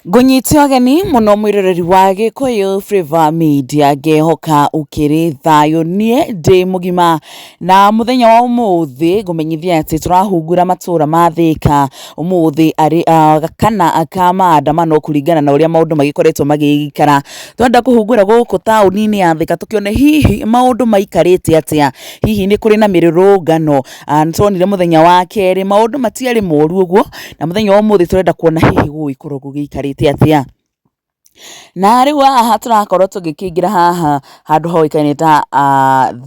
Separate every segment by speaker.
Speaker 1: Ngũnyite ũgeni mũno mwĩroreri wa Gĩkũyũ Flavour Media, ngehoka ũkĩrĩ thayũ, niĩ ndĩ mũgima. Na mũthenya wa ũmũthĩ ngũmenyithia atĩ tũrahungura matũra ma Thĩka ũmũthĩ arĩ kana ka maandamano kũringana na ũrĩa maũndũ magĩkoretwo magĩikara. Twenda kũhungura gũkũ taũni-inĩ ya Thĩka tũkĩone hihi maũndũ maikarĩte atĩa, hihi nĩ kũrĩ na mĩrũrũngano. Nĩ tuonire mũthenya wa kerĩ maũndũ matiarĩ moru ũguo, na mũthenya wa ũmũthĩ tũrenda kuona hihi gũgũgĩkorwo gũgĩikarĩte atĩa. Na rĩu haha tũrakorwo tũgĩkĩingĩra haha handũ hoĩkaine ta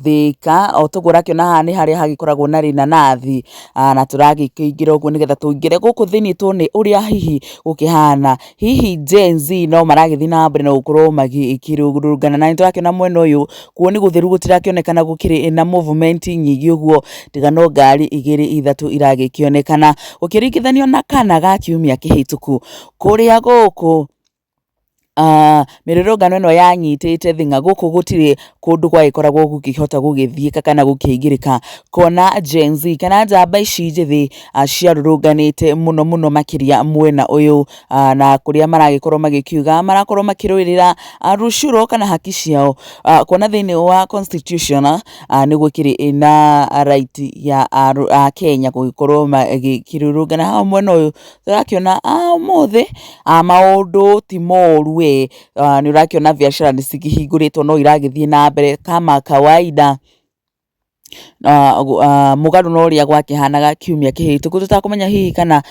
Speaker 1: Thĩka, o toguo ũrakĩona haha nĩ harĩa hagĩkoragwo na rĩnanathi, na tũragĩkĩingĩra ũguo nĩgetha tũingĩre gũkũ thĩiniĩ tuone ũrĩa hihi gũkĩhana. Hihi Gen Z no maragĩthiĩ na mbere na gũkorwo magĩkĩrũrũngana, na nĩ tũrakĩona mwena ũyũ kuo nĩ gũtheru gũtirakĩonekana gũkĩrĩ na movement nyingĩ ũguo, tiga no ngari igĩrĩ ithatũ iragĩkĩonekana, gũkĩringithanio na kana ga kiumia kĩhĩtũku, kũrĩa gũkũ mĩrũrũngano ĩno yanyitĩte thing'a, gũkũ gũtirĩ kũndũ gwagĩkoragwo gũkĩhota gũgĩthiĩka kana gũkĩingĩrĩka, kuona Gen Z kana njamba ici njĩthĩ ciarũrũnganĩte mũno mũno makĩria mwena ũyũ, na kũrĩa maragĩkorwo magĩkiuga marakorwo makĩrũĩrĩra rũciũ kana haki ciao, kuona thĩiniĩ wa constitution nĩ gũkĩrĩ na right ya Akenya gũgĩkorwo magĩkĩrũrũngana. Haha mwena ũyũ tũrakĩona ũmũthĩ maũndũ ti moru we, nĩ ũrakĩona biacara nĩ cikĩhingũrĩtwo no iragĩthiĩ na mbere kama kawaida, mũgarũ na ũrĩa gwakĩhanaga kiumia kĩhĩtũku, tũtakũmenya hihi kana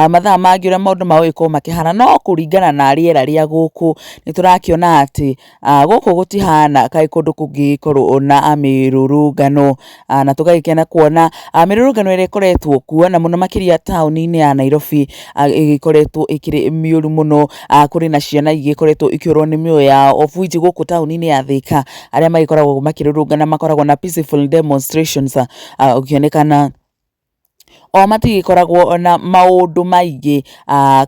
Speaker 1: mathaa mangĩ ũrĩa maũndũ magũgĩkorwo makĩhana, no kũringana na rĩera rĩa gũkũ nĩ tũrakĩona atĩ gũkũ gũtihana kaĩ kũndũ kũngĩgĩkorwo na mĩrũrũngano, na tũgagĩkena kuona mĩrũrũngano ĩrĩa ĩkoretwo kuo na mũno makĩria taũni-inĩ ya Nairobi ĩgĩkoretwo ĩkĩrĩ mĩũru mũno, kũrĩ na ciana igĩkoretwo ikĩũrwo nĩ mĩoyo yao, of which gũkũ taũni-inĩ ya Thĩka arĩa magĩkoragwo makĩrũrũngana makoragwo na peaceful demonstrations, gũkĩonekana o matigĩkoragwo na maũndũ maingĩ,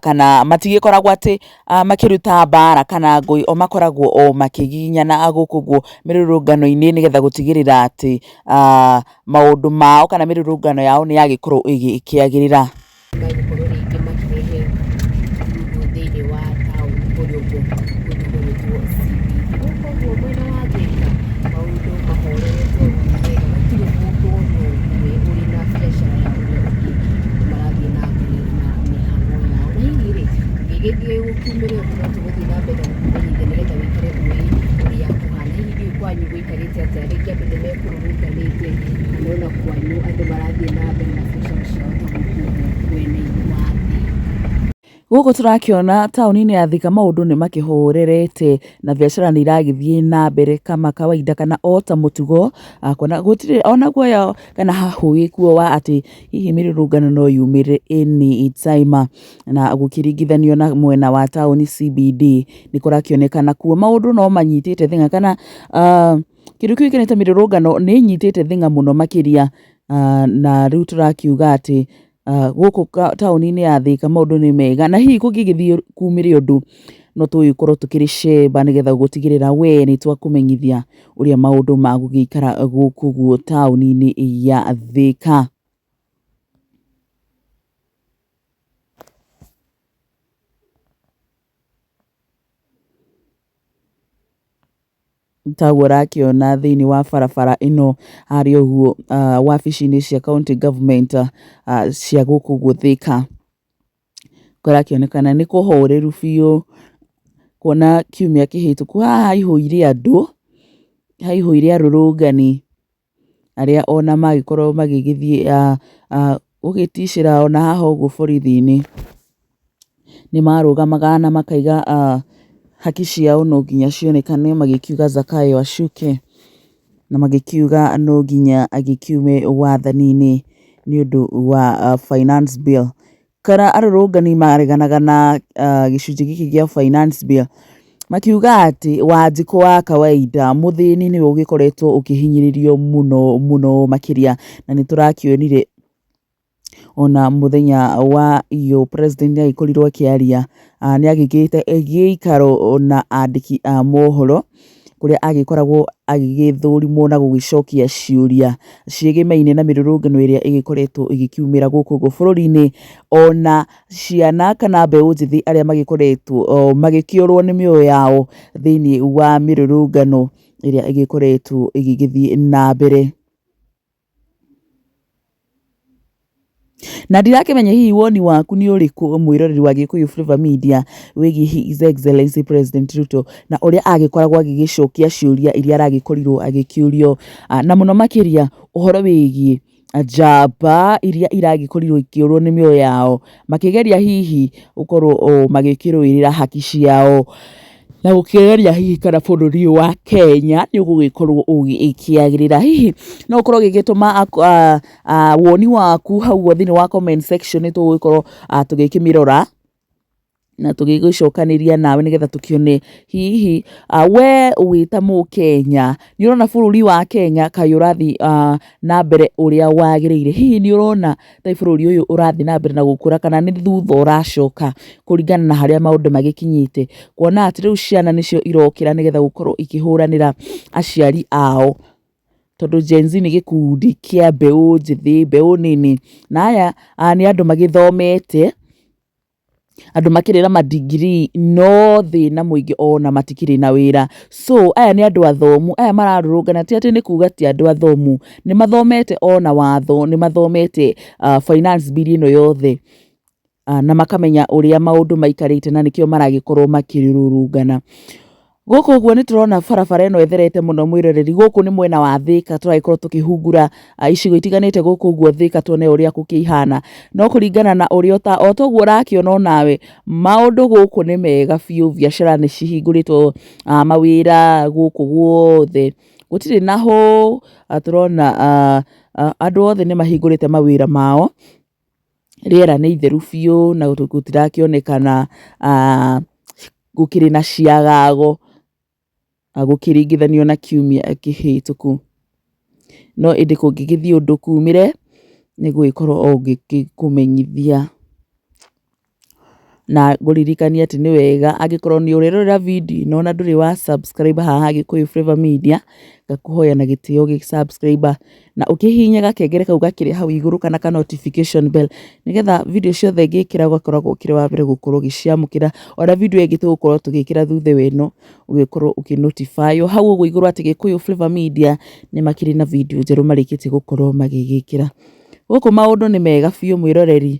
Speaker 1: kana matigĩkoragwo atĩ makĩruta mbara kana ngũĩ, o makoragwo o makĩgiginyana gũkũ ũguo mĩrũrũngano-inĩ nĩgetha gũtigĩrĩra atĩ maũndũ mao kana mĩrũrũngano yao nĩ yagĩkorwo ĩgĩkĩagĩrĩra.
Speaker 2: Megũkorwo rĩngĩ makĩrehe vurugu thĩinĩ wa taũni kũrĩa ũguo kũndũ gũgwĩtwo CBD. Gũkũ ũguo mwena wa Thĩka maũndũ mahorerete o wega, gũtirĩ mũndũ ona ũmwe ũrĩ na biacara ya ũrĩa ũngĩ, andũ marathiĩ na mbere na mĩhang'o yao. Na hihi rĩ, gĩgĩthiĩ gũkiumĩre ũguo no tũgũthiĩ na mbere na gũkũmenyithia nĩgetha ũikare ũĩ ũrĩa kũhana. Hihi ndiũĩ kwanyu gũikarĩte atĩa, rĩngĩ andũ nĩ mekũrũrũnganĩte kana ona kwanyu andũ marathiĩ na mbere na biacara ciao ta gũkũ ũguo mwena-inĩ wa Thĩka.
Speaker 1: Gũkũ tũrakĩona taũni-inĩ ya Thĩka maũndũ nĩ makĩhorerete na biacara nĩ iragĩthiĩ na mbere kama kawaida kana o ta mũtugo, kuona gũtirĩ ona guoya kana hahũ wĩkuo wa atĩ hihi mĩrũrũngano no yumĩre any time, na gũkĩringithanio na mwena wa taũni CBD nĩ kũrakĩonekana kuo maũndũ no manyitĩte thing'a kana kĩndũ kĩu ta mĩrũrũngano nĩ ĩnyitĩte thing'a mũno makĩria, na rĩu tũrakiuga atĩ gũkũ taũni-inĩ ya Thĩka maũndũ nĩ mega, na hihi kũngĩgĩthiĩ kumĩre ũndũ no tũgĩkorwo tũkĩrĩ cemba nĩgetha gũtigĩrĩra we nĩ twakũmenyithia ũrĩa maũndũ magũgĩikara gũkũ ũguo taũni-inĩ ya Thĩka. Taguo ũrakĩona thĩinĩ wa barabara ĩno harĩa ũguo wabici-inĩ cia county government cia gũkũ ũguo Thĩka. Kũrakĩonekana nĩ kũhoreru biũ kuona kiumia kĩhĩtũku haha haihũire andũ, haihũire arũrũngani arĩa ona magĩkorwo magĩgĩthiĩ gũgĩticĩra ona haha ũguo borithi-inĩ. Nĩ marũgamaga na makaiga haki ciao no nginya cionekane magĩkiuga Zakayo ashuke na magĩkiuga no nginya agĩkiume wathani-inĩ nĩ ũndũ wa finance bill. Kana arũrũngani mareganaga na gĩcunjĩ gĩkĩ gĩa finance bill makiuga atĩ Wanjikũ wa kawaida mũthĩni nĩwe ũgĩkoretwo ũkĩhinyĩrĩrio mũno mũno makĩria, na nĩ tũrakĩonire ona mũthenya wa iyo president nĩ agĩkorirwo akĩaria, nĩ agĩkĩrĩte gĩikaro na andĩki a mohoro. Kũrĩa agĩkoragwo agĩgĩthũrimwo na gũgĩcokia ciũria ciĩgĩmaine na mĩrũrũngano ĩrĩa ĩgĩkoretwo ĩgĩkiumĩra gũkũ ũguo bũrũri-inĩ, ona ciana kana mbeũ njĩthĩ arĩa magĩkoretwo magĩkĩũrwo nĩ mĩoyo yao thĩiniĩ wa mĩrũrũngano ĩrĩa ĩgĩkoretwo ĩgĩgĩthiĩ na mbere. Na ndirakĩmenya hihi woni waku nĩ ũrĩkũ mwĩroreri wa Gĩkũyũ Flavour Media wĩgiĩ His Excellency President Ruto na ũrĩa agĩkoragwo agĩgĩcokia ciũria iria aragĩkorirwo agĩkĩũrio, na mũno makĩria ũhoro wĩgiĩ njamba iria iragĩkorirwo ikĩũrwo nĩ mĩoyo yao makĩgeria hihi gũkorwo magĩkĩrũĩrĩra haki ciao. Na gũkĩgeria hihi kana bũrũri ũyũ wa Kenya nĩ ũgũgĩkorwo ũgĩkĩagĩrĩra. Hihi no ũkorwo ũgĩgĩtũma woni waku hau ũguo thĩinĩ wa comment section nĩ tũgũgĩkorwo tũgĩkĩmĩrora na tũgĩgĩcokanĩria nawe nĩgetha tũkĩone hihi we wĩ ta mũkenya nĩ ũrona bũrũri wa Kenya kaĩ ũrathiĩ na mbere ũrĩa wagĩrĩire. Hihi nĩ ũrona ta bũrũri ũyũ ũrathiĩ na mbere na gũkũra kana nĩ thutha ũracoka kũringana na harĩa maũndũ magĩkinyĩte? Kuona atĩ rĩu ciana nĩcio irokĩra nĩgetha gũkorwo ikĩhũranĩra aciari ao, tondũ Gen Z nĩ gĩkundi kĩa mbeũ njĩthĩ, mbeũ nini, na aya nĩ andũ magĩthomete, andũ makĩrĩ na ma degree no thĩna mũingĩ ona matikĩrĩ na wĩra. So aya nĩ andũ athomu, aya mararũrũngana ti atĩ nĩ kuga ti andũ athomu, nĩ mathomete ona watho, nĩ mathomete finance bill ĩno yothe, na makamenya ũrĩa maũndũ maikarĩte na nĩkĩo maragĩkorwo makĩrũrũngana. Gũkũ ũguo nĩ tũrona barabara ĩno ĩtherete mũno mwĩroreri, gũkũ nĩ mwena wa Thĩka tũragĩkorwo tũkĩhungura icigo itiganĩte gũkũ ũguo Thĩka tuone ũrĩa gũkĩhana. No kũringana na ũrĩa o ta ũguo ũrakĩona onawe, maũndũ gũkũ nĩ mega biũ, biacara nĩ cihingũrĩtwo, mawĩra gũkũ guothe, gũtirĩ na hũ, tũrona andũ othe nĩ mahingũrĩte mawĩra mao, rĩera nĩ itheru biũ na gũtirakĩonekana gũkĩrĩ na ciagago gũkĩringithanio na kiumia kĩhĩtũku. No ĩndĩ kũngĩgĩthiĩ ũndũ kumĩre, nĩ ngũgĩkorwo o ngĩkũmenyithia. Na ngũririkanie atĩ nĩ wega angĩkorwo nĩ ũrerorera video ĩno na ndũrĩ wa subscribe haha Gĩkũyũ Flavour Media, ngakũhoya na gĩtĩo gĩ subscribe na ũkĩhihinye gakengere kau gakĩrĩ hau igũrũ kana ka notification bell, nĩgetha video ciothe ngĩkĩra ũgakoragwo ũkĩrĩ wa mbere gũkorwo ũgĩciamũkĩra. Ona video ĩngĩ tũgũkorwo tũgĩkĩra thutha wa ĩno, ũgĩkorwo ũkĩ notify wo hau ũguo igũrũ atĩ Gĩkũyũ Flavour Media nĩ makĩrĩ na video njerũ marĩkĩtie gũkorwo magĩgĩkĩra. Gũkũ maũndũ nĩ mega biũ mwĩroreri.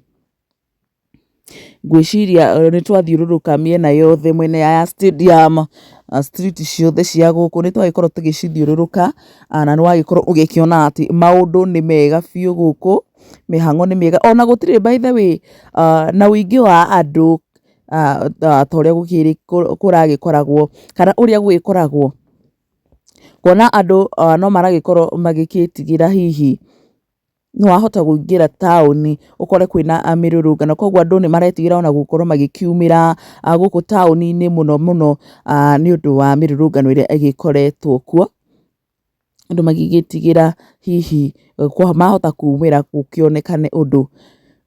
Speaker 1: Ngwĩciria nĩ twathiũrũrũka mĩena yothe mwena ya stadium, street ciothe cia gũkũ nĩ twagĩkorwo tũgĩcithiũrũrũka, na nĩ wagĩkorwo ũgĩkĩona atĩ maũndũ nĩ mega biũ gũkũ, mĩhang'o nĩ mĩega, ona gũtirĩ by the way na ũingĩ wa andũ ta ũrĩa kũragĩkoragwo kana ũrĩa gũgĩkoragwo. Kuona andũ no maragĩkorwo magĩkĩtigĩra hihi nĩ wahota kũingĩra taũni ũkore kwĩna mĩrũrũngano, koguo andũ nĩ maretigĩra ona gũkorwo magĩkiumĩra gũkũ taũni-inĩ mũno mũno nĩ ũndũ wa mĩrũrũngano ĩrĩa ĩgĩkoretwo kuo. Andũ magĩgĩtigĩra hihi mahota kumĩra gũkĩonekane ũndũ.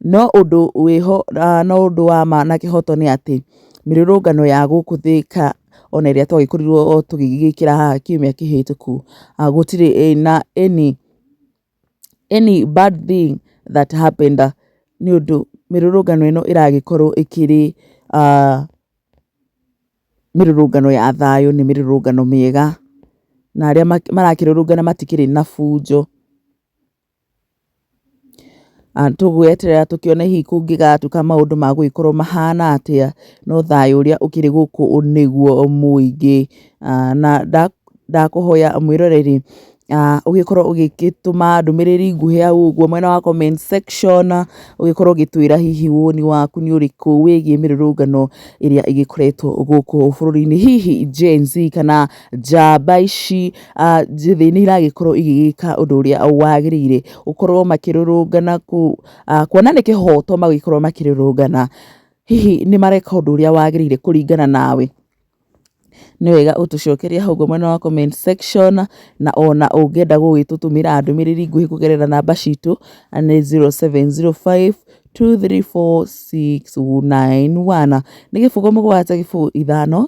Speaker 1: No ũndũ wĩho na ũndũ wa ma na kĩhoto nĩ atĩ, mĩrũrũngano ya gũkũ Thĩka ona ĩrĩa twagĩkorirwo tũgĩgĩkĩra haha kiumia kĩhĩtũku, gũtirĩ na any bad thing that happened, nĩ ũndũ mĩrũrũngano ĩno ĩragĩkorwo ĩkĩrĩ mĩrũrũngano ya thayũ, nĩ mĩrũrũngano mĩega, na arĩa marakĩrũrũngana matikĩrĩ na bunjo. Tũgweterera tũkĩone hihi kũngĩgatuĩka maũndũ magũgĩkorwo mahana atĩa, no thayũ ũrĩa ũkĩrĩ gũkũ nĩguo mũingĩ. Na ndakũhoya mwĩroreri ũgĩkorwo ũgĩgĩtũma ndũmĩrĩri nguhĩ hau ũguo mwena wa comment section, ũgĩkorwo ũgĩtwĩra hihi woni waku nĩ ũrĩkũ wĩgiĩ mĩrũrũngano ĩrĩa ĩgĩkoretwo gũkũ bũrũri-inĩ. Hihi Gen Z kana njamba ici njĩthĩ nĩ iragĩkorwo igĩgĩka ũndũ ũrĩa wagĩrĩire, gũkorwo makĩrũrũngana kuona nĩ kĩhoto magĩkorwo makĩrũrũngana. Hihi nĩ mareka ũndũ ũrĩa wagĩrĩire kũringana nawe? Nĩ wega ũtũcokerie hau ũguo mwena wa comment section, na ona ũngĩenda gũgĩtũtũmĩra ndũmĩrĩri nguhĩ kũgerera namba citũ nĩ 0705 234 691. Nĩ 0 7 5.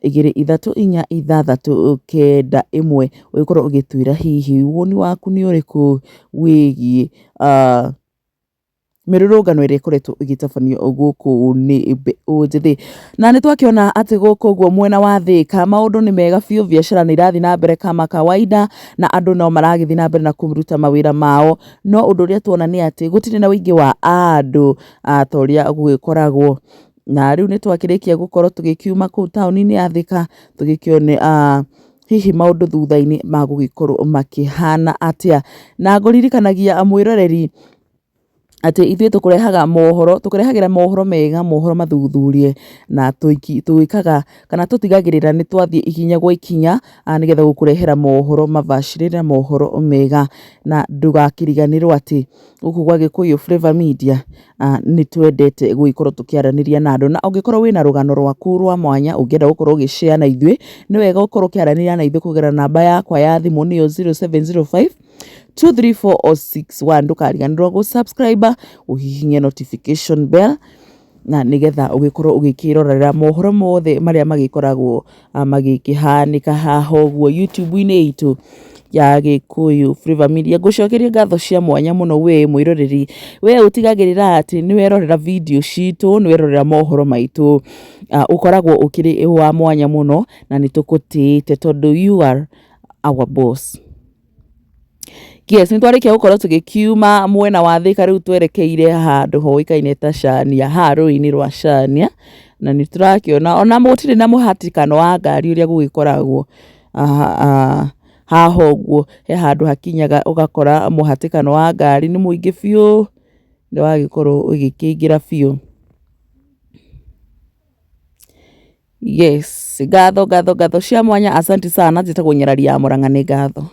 Speaker 1: Igĩrĩ ithatũ inya ithathatũ kenda ĩmwe, ũgĩkorwo ũgĩtwĩra hihi woni waku nĩ ũrĩkũ wĩgiĩ mĩrũrũngano ĩrĩa ĩkoretwo ĩgĩtabanio gũkũ nĩ mbeũ njĩthĩ. Na nĩ twakĩona atĩ gũkũ ũguo mwena wa Thĩka maũndũ nĩ mega biũ, biacara nĩ irathiĩ na mbere kama kawaida, na andũ no maragĩthiĩ na mbere na kũruta mawĩra mao. No ũndũ ũrĩa tuona nĩ atĩ gũtirĩ na ũingĩ wa andũ ta ũrĩa gũgĩkoragwo. Na rĩu nĩ twakĩrĩkia gũkorwo tũgĩkiuma kũu taũni-inĩ ya Thĩka, tũgĩkĩone hihi maũndũ thutha-inĩ magũgĩkorwo makĩhana atĩa. Na ngũririkanagia mwĩroreri atĩ ithuĩ tũkũrehaga mohoro, tũkũrehagĩra mohoro mega, mohoro mathuthurie, na twĩkaga kana tũtigagĩrĩra nĩ twathiĩ ikinya gwa ikinya nĩgetha gũkũrehera mohoro mabacĩrĩre na mohoro mega. Na ndũgakĩriganĩrwo atĩ gũkũ gwa Gĩkũyũ Flavour Media nĩ twendete gũgĩkorwo tũkĩaranĩria na andũ. Na ũngĩkorwo wĩna rũgano rwaku rwa mwanya ũngĩenda gũkorwo ũgĩ share na ithuĩ, nĩ wega ũkorwo ũkĩaranĩria na ithuĩ kũgerera namba yakwa ya thimũ nĩyo 0705 234 061. Ndũkariganĩrwo gũ subscribe, ũhihinye notification bell, na nĩgetha ũgĩkorwo ũgĩkĩrorera mohoro mothe marĩa magĩkoragwo magĩkĩhanĩka haha ũguo YouTube-inĩ itũ ya Gĩkũyũ Flavour Media. Ngũcokeria ngatho cia mwanya mũno we mwĩroreri, we ũtigagĩrĩra atĩ nĩ werorera video citũ, nĩ werorera mohoro maitũ. Ũkoragwo ũkĩrĩ wa mwanya mũno na nĩ tũkũtĩĩte tondũ you are our boss. Yes, nĩ twarĩkia gũkorwo tũgĩkiuma mwena wa Thĩka, rĩu twerekeire handũ hoĩkaine ta Chania, haha rũĩ-inĩ rwa Chania, na nĩ tũrakĩona ona gũtirĩ na mũhatĩkano wa ngari ũrĩa gũgĩkoragwo haha ũguo. He handũ hakinyaga ũgakora mũhatĩkano wa ngari nĩ mũingĩ biũ, nĩ wagĩkorwo ũgĩkĩingĩra biũ. Yes, ngatho ngatho ngatho cia mwanya, asante sana. Njĩtagwo Nyarari ya Mũrang'a, nĩ ngatho.